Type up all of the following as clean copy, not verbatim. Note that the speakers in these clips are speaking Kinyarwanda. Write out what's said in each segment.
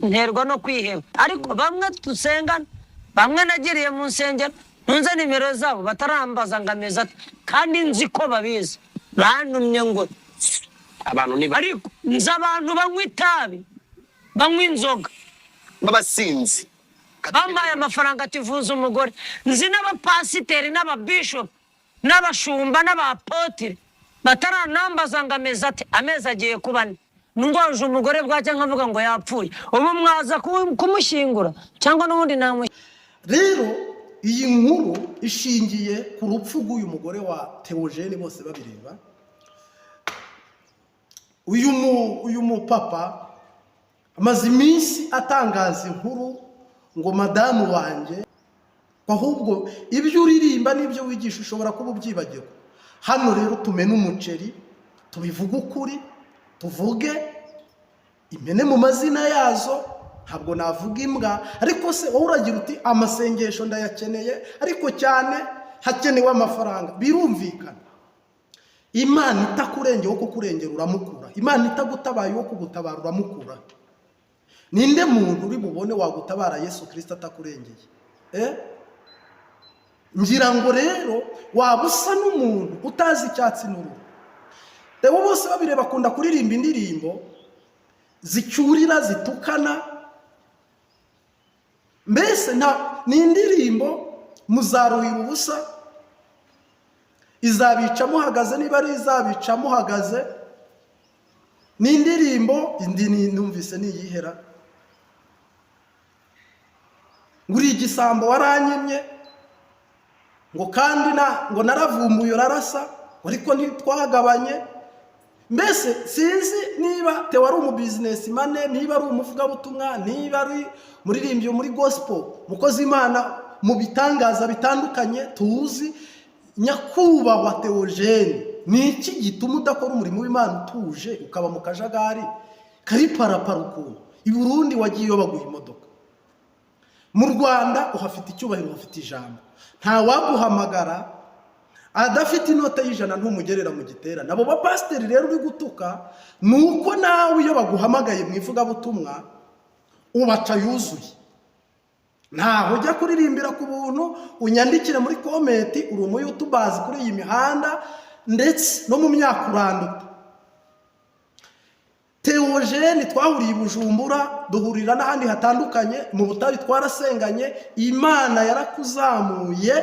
Nterwa no kwiheba, ariko bamwe dusengana, bamwe nagiriye mu nsengero, ntunze nimero zabo, batarambaza ngo ameze ate, kandi nzi ko babizi, bantumye ngo Abantu ni Ariko nzi abantu banywa itabi, banywa inzoga, b'abasinzi. Bampaye amafaranga ati: "Vuza umugore." Nzi n'abapasiteri n'ababishopu n'abashumba n'abapotire bataranambaza ngo ameze ate. Amezi agiye kuba 4 ndwaje umugore, bwacya nkavuga ngo yapfuye. Ubu mwaza kumushyingura cyangwa n'ubundi namu Rero iyi nkuru ishingiye ku rupfu rw'uyu mugore wa Theogene Bosebabireba. Uyu mupapa amaze iminsi atangaza inkuru ngo madamu wanjye. Ahubwo ibyo uririmba n'ibyo wigisha ushobora kuba ubyibagirwa. Hano rero tumene umuceri, tubivuge ukuri, tuvuge impene mu mazina yazo. Ntabwo navuga imbwa, ariko se wowe uragira uti: "Amasengesho ndayakeneye, ariko cyane hakenewe amafaranga." Birumvikana, Imana itakurengera, wo kukurengera uramukura. Imana itagutabaye, wo kugutabara uramukura. Ninde muntu uri bubone wagutabara Yesu Kirisito atakurengeye? Eh? Ngira ngo rero waba usa n'umuntu utazi icyatsi n'uruhu. Reba, Bosebabireba akunda kuririmba indirimbo zicyurira, zitukana. Mbese nta ni indirimbo muzaruhira ubusa, izabica muhagaze, niba ari izabica muhagaze. Ni indirimbo indi numvise niyihera ngo uri igisambo, waranyimye, ngo kandi na ngo naravumbuye urarasa, ariko ntitwagabanye. Mbese sinzi niba Theo ari umu businessman, niba ari umuvugabutumwa, niba ari muririmbyi muri gospel, mukozi Imana mu bitangaza bitandukanye tuzi. Nyakubahwa Theogene, ni iki gituma udakora umurimo w'Imana utuje, ukaba mu kajagari kari parapara ukuntu? I Burundi wagiyeyo baguha imodoka, mu Rwanda uhafite icyubahiro, uhafite ijambo. Nta waguhamagara adafite inote y'100, ntumugerera mu giterane. Abo bapasiteri rero uri gutuka, ni uko nawe iyo baguhamagaye mu ivugabutumwa ubaca yuzuye. Ntaho ujya kuririmbira ku buntu. Unyandikire muri comment, uri umu YouTuber kuri iyi mihanda, ndetse no mu myaka uranduta. Theogene twahuriye i Bujumbura, duhurira n'ahandi hatandukanye mu butayu, twarasenganye. Imana yarakuzamuye,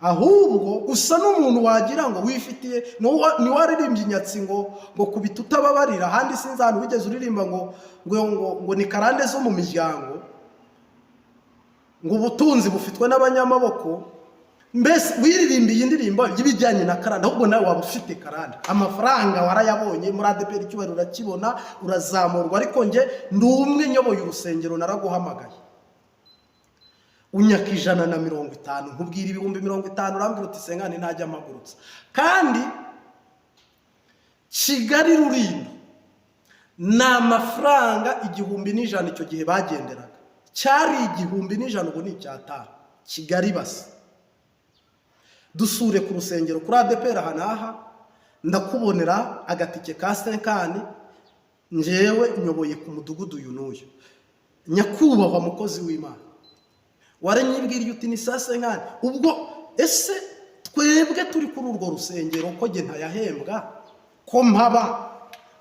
ahubwo usa n'umuntu wagira ngo wifitiye ni waririmbye inyatsi ngo kubita utababarira. Ahandi sinzi ahantu wigeze uririmba ngo ni karande zo mu miryango, ngo ubutunzi bufitwe n'abanyamaboko. Mbese wiririmbiye indirimbo y'ibijyanye na karande, ahubwo nawe waba ufite karande. Amafaranga warayabonye muri ADEPR, icyubahiro urakibona, urazamurwa. Ariko njye ndi umwe nyoboye urusengero, naraguhamagaye unyaka 150, nkubwira 50,000, urambwira uti: "Sengane ntajya mpagurutsa." Kandi Kigali Rulindo ni amafaranga 1100. Icyo gihe bagenderaga cyari 1100, ubu ni icyatanu. Kigali basi dusure ku rusengero kuri ADEPR aha n'aha, ndakubonera agatike ka cinquante. Njyewe nyoboye ku mudugudu uyu n'uyu. Nyakubahwa mukozi w'Imana, waranyibwiriye uti ni saa cinquante. Ubwo ese twebwe turi kuri urwo rusengero, ko jye ntayahembwa, ko mpaba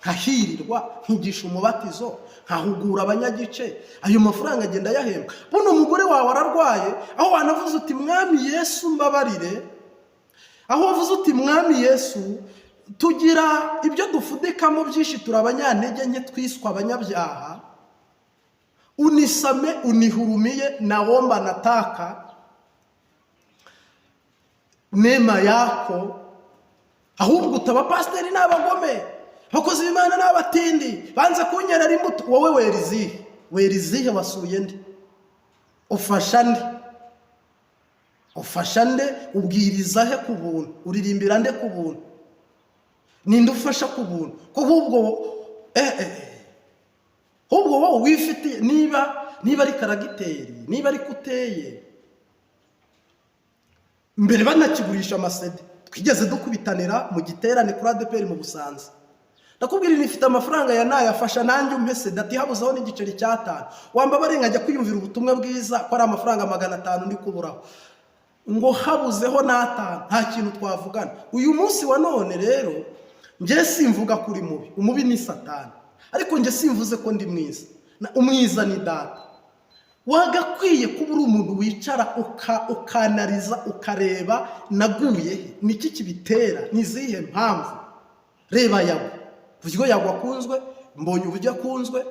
nkahirirwa, nkigisha umubatizo, nkahugura abanyagice, ayo mafaranga agenda ayahembwa? Buno umugore wawe ararwaye, aho wanavuze uti: "Mwami Yesu, mbabarire." Aho wavuze uti: "Mwami Yesu," tugira ibyo dufudikamo byinshi, turi abanyantege nke, twiswe abanyabyaha. "Unisamehe, unihurumie, naomba, nataka neema yako." Ahubwo utaba pasiteri n'abagome, abakozi b'Imana n'abatindi banze kunyerera imbuto. Wowe wera izihe? Wera izihe? Wasuye nde? Ufasha nde? Ufasha nde? Ubwiriza he ku buntu? Uririmbira nde ku buntu? Ninde ufasha ku buntu? Ko ahubwo ahubwo wowe wifitiye, niba ari caractère, niba ari ko uteye. Mbere banakigurisha ama CD, twigeze dukubitanira mu giterane kuri ADEPR mu Busanza. Ndakubwira nifite amafaranga ya nayafasha nanjye umpese dati habuzeho n'igiceri cy'atanu, wambabare nkajya kwiyumvira ubutumwa bwiza ko ari amafaranga 500 ndi kuburaho, ngo habuzeho n'atanu nta kintu twavugana. Uyu munsi wa none rero njye simvuga kuri mubi, umubi ni Satani, ariko njye simvuze ko ndi mwiza. Umwiza ni Data. Wagakwiye kuba uri umuntu wicara ukanariza, ukareba naguye he, niki kibitera, ni izihe mpamvu. Reba Yago, uburyo Yago akunzwe, Mbonye uburyo akunzwe,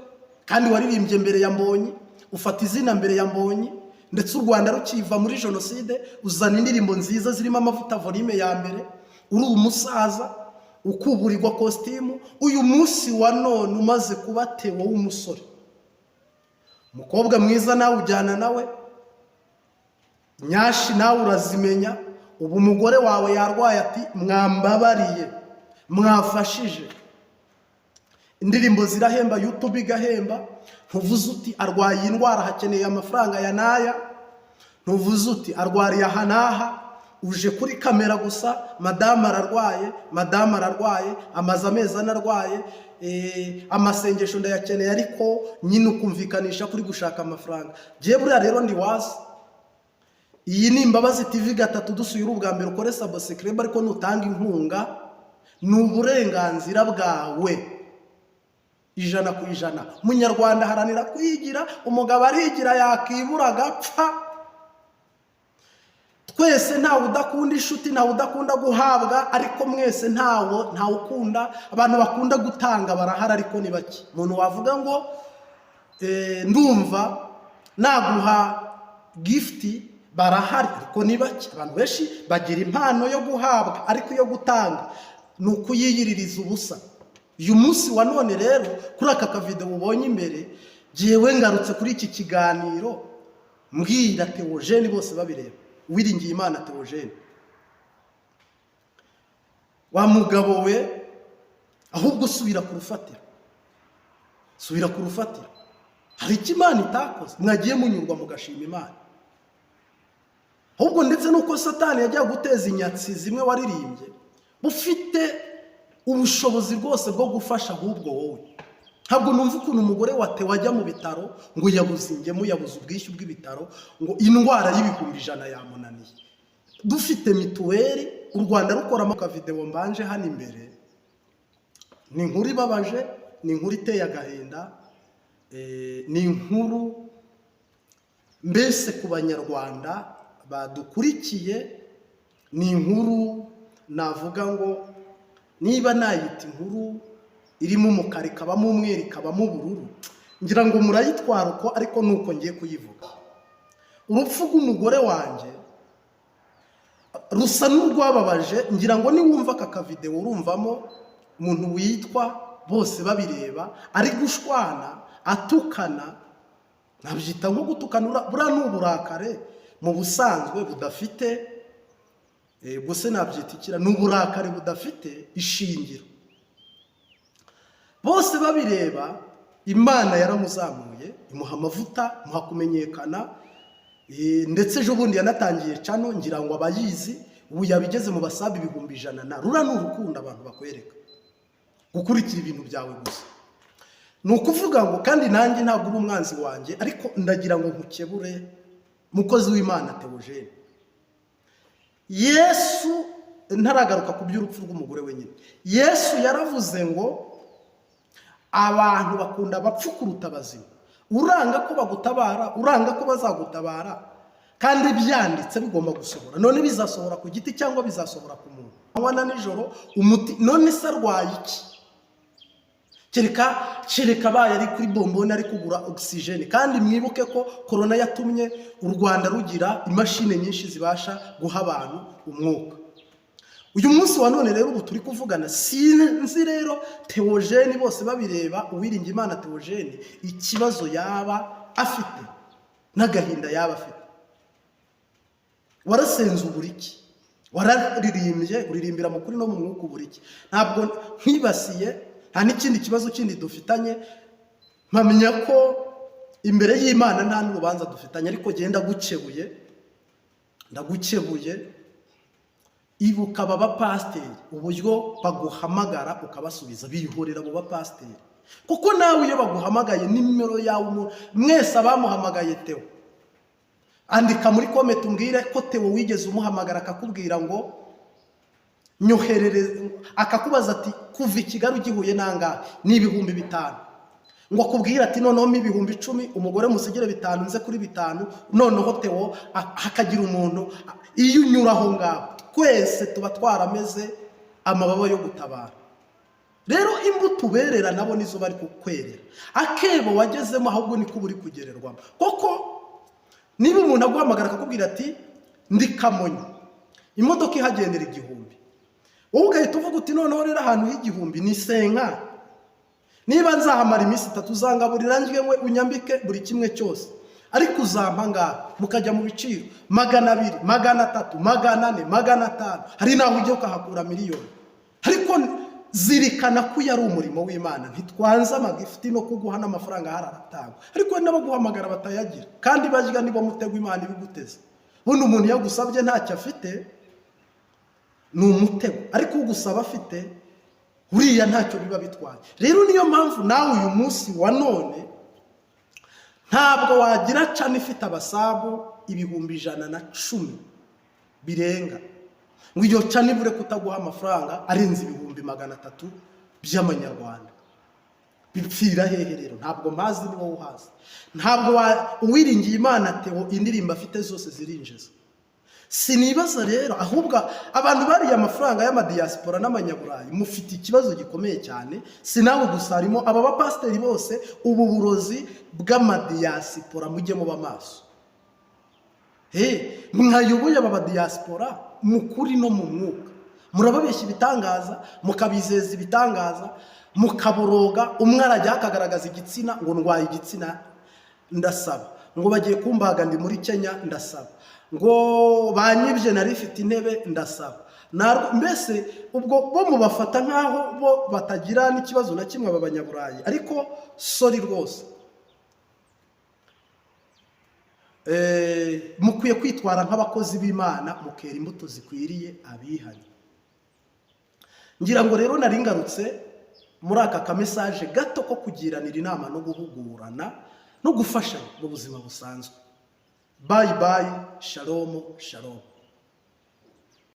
kandi waririmbye mbere ya Mbonyi, ufata izina mbere ya Mbonyi, ndetse u Rwanda rukiva muri jenoside uzana indirimbo nziza zirimo amavuta volume ya mbere. Uri umusaza ukuburirwa kositimu. Uyu munsi wa none umaze kuba Tewo w'umusore, umukobwa mwiza nawe ujyana nawe nyashi, nawe urazimenya. Ubu umugore wawe yarwaye, ati mwambabariye, mwafashije. Indirimbo zirahemba, YouTube igahemba. Ntuvuze uti arwaye iyi ndwara, hakeneye amafaranga ya n'aya. Ntuvuze uti arwariye aha n'aha. Uje kuri kamera gusa: madamu ararwaye, madamu ararwaye, amaze amezi ane arwaye, amasengesho ndayakeneye. Ariko nyine ukumvikanisha kuri gushaka amafaranga. Ngiye buriya rero ndi wazi, iyi ni Imbabazi TV gatatu. Dusuye uri ubwa mbere, ukore subscribe, ariko nutanga inkunga ni uburenganzira bwawe 100%. Umunyarwanda aharanira kwigira, umugabo arigira yakibura agapfa. Twese ntawe udakunda inshuti, ntawe udakunda guhabwa, ariko mwese ntawe ukunda. Abantu bakunda gutanga barahari, ariko ni bake. Umuntu wavuga ngo ndumva naguha gift barahari, ariko ni bake. Abantu benshi bagira impano yo guhabwa, ariko iyo gutanga ni ukuyiyiririza ubusa. Uyu munsi wa none rero, kuri aka kavidewo ubonye imbere, jyewe ngarutse kuri iki kiganiro mbwira Teogene bose babireba, Uwiringiye Imana Teogene, wa mugabo we, ahubwo usubira ku rufatiro, subira ku rufatiro. Hari icyo Imana itakoze? Mwagiye munyurwa mugashima Imana ahubwo. Ndetse n'uko Satani yajya guteza inyatsi zimwe waririmbye, bufite ubushobozi rwose bwo gufasha. Ahubwo wowe ntabwo numva ukuntu umugore wa Tewo ajya mu bitaro ngo yabuze ingemu, yabuze ubwishyu bw'ibitaro, ngo indwara y'ibihumbi 100 yamunaniye. Dufite mituweli, u Rwanda rukora. Akavidewo mbanje hano imbere ni inkuru ibabaje, ni inkuru iteye agahinda, ni inkuru mbese ku Banyarwanda badukurikiye, ni inkuru navuga ngo niba nayita inkuru irimo umukara, ikabamo umweru, ikabamo ubururu, ngira ngo murayitwara uko, ariko ni uko ngiye kuyivuga. Urupfu rw'umugore wanjye rusa n'urwababaje. Ngira ngo niwumva aka kavidewo urumvamo umuntu witwa bose babireba ari gushwana, atukana. Nabyita nko gutukana, buriya ni uburakare mu busanzwe budafite, ubwo se nabyita ikira? Ni uburakari budafite ishingiro. Bose babireba, Imana yaramuzamuye, imuha amavuta, imuha kumenyekana, ndetse ejo bundi yanatangiye channel, ngira ngo abayizi, ubu yabigeze mu basabi 100,000 na rura. Ni urukundo abantu bakwereka, gukurikira ibintu byawe gusa. Ni ukuvuga ngo kandi nanjye ntabwo uri umwanzi wanjye, ariko ndagira ngo nkukebure, mukozi w'Imana Teogene. Yesu, ntaragaruka ku by'urupfu rw'umugore wenyine, Yesu yaravuze ngo abantu bakunda abapfu kuruta abazima. Uranga ko bagutabara, uranga ko bazagutabara, kandi byanditse bigomba gusohora. None bizasohora ku giti cyangwa bizasohora ku muntu? Anywa na nijoro umuti, none se arwaye iki? Kereka abaye ari kuri bomboni, ari kugura ogisijeni. Kandi mwibuke ko korona yatumye u Rwanda rugira imashini nyinshi zibasha guha abantu umwuka. Uyu munsi wa none rero, ubu turi kuvugana, sinzi rero Teogene bose babireba, Uwiringiye Imana Teogene, ikibazo yaba afite n'agahinda yaba afite. Warasenze uburiki, wararirimbye, uririmbira mu kuri no mu mwuka uburiki. Ntabwo nkwibasiye, nta n'ikindi kibazo kindi dufitanye. Mpamya ko imbere y'Imana nta n'urubanza dufitanye, ariko genda ndagukebuye, ndagukebuye. Ibuka aba bapasiteri, uburyo baguhamagara ukabasubiza, bihorera abo bapasiteri, kuko nawe iyo baguhamagaye nimero yawe, mwese abamuhamagaye Theo, andika muri comment umbwire ko Theo wigeze umuhamagara akakubwira ngo nyoherereze, akakubaza ati: "Kuva i Kigali ugihuye nangahe?" Ni 5000. Ngo akubwire ati: "Noneho mpa 10,000, umugore musigire 5, nze kuri 5." Noneho Theo hakagira umuntu iyo unyura aho ngaho, twese tuba twarameze amababa yo gutabara. Rero imbuto uberera nabo nizo bari kukwerera. Akebo wagezemo ahubwo niko uba uri kugererwamo, koko niba umuntu aguhamagara akakubwira ati: "Ndi Kamonyi, imodoka ihagendera 1000," wowe ugahita uvuga uti: "Noneho rero ahantu h'igihumbi ni senka, niba nzahamara iminsi 3, uzangaburira, ndye, unyambike, buri kimwe cyose, ariko uzampa ngaha." Mukajya mu biciro 200, 300, 400, 500, hari n'aho ujya ukahakura miliyoni. Ariko zirikana ko uyu ari umurimo w'Imana. Ntitwanze amagift no kuguha n'amafaranga ahari aratangwa, ariko hari n'abaguhamagara batayagira kandi barya. Nibo mutego Imana ibiguteze. Bundi umuntu iyo agusabye ntacyo afite ni umutego, ariko ugusaba afite buriya ntacyo biba bitwaye. Rero niyo mpamvu nawe uyu munsi wa none ntabwo wagira channel ifite abasub 110,000 birenga ngo iyo channel ibure kutaguha amafaranga arenze 300,000 by'amanyarwanda. Bipfira hehe rero? Ntabwo mpazi, ni wowe uhazi. Ntabwo uwiringiye Imana Theo indirimbo afite zose zirinjiza. Sinibaza rero, ahubwo abantu bariye amafaranga y'amadiaspora n'amanyaburayi mufite ikibazo gikomeye cyane. Si nawe gusa, harimo aba bapasiteri bose. Ubu burozi bw'amadiaspora mujye muba maso. Mwayoboye aba badiaspora mu kuri no mu mwuka, murababeshya ibitangaza, mukabizeza ibitangaza, mukaboroga. Umwe arajya akagaragaza igitsina ngo: "Ndwaye igitsina, ndasaba." Ngo: "Bagiye kumbaga, ndi muri Kenya, ndasaba." Ngo: "Banyibye, nari ifite intebe, ndasaba." Mbese ubwo bo mubafata nk'aho bo batagira n'ikibazo na kimwe, aba banyaburayi. Ariko sorry rwose, mukwiye kwitwara nk'abakozi b'Imana, mukera imbuto zikwiriye abihanye. Ngira ngo rero nari ngarutse muri aka kamessage gato ko kugiranira inama no guhugurana no gufashanya mu buzima busanzwe. Bye bye, shalom shalom.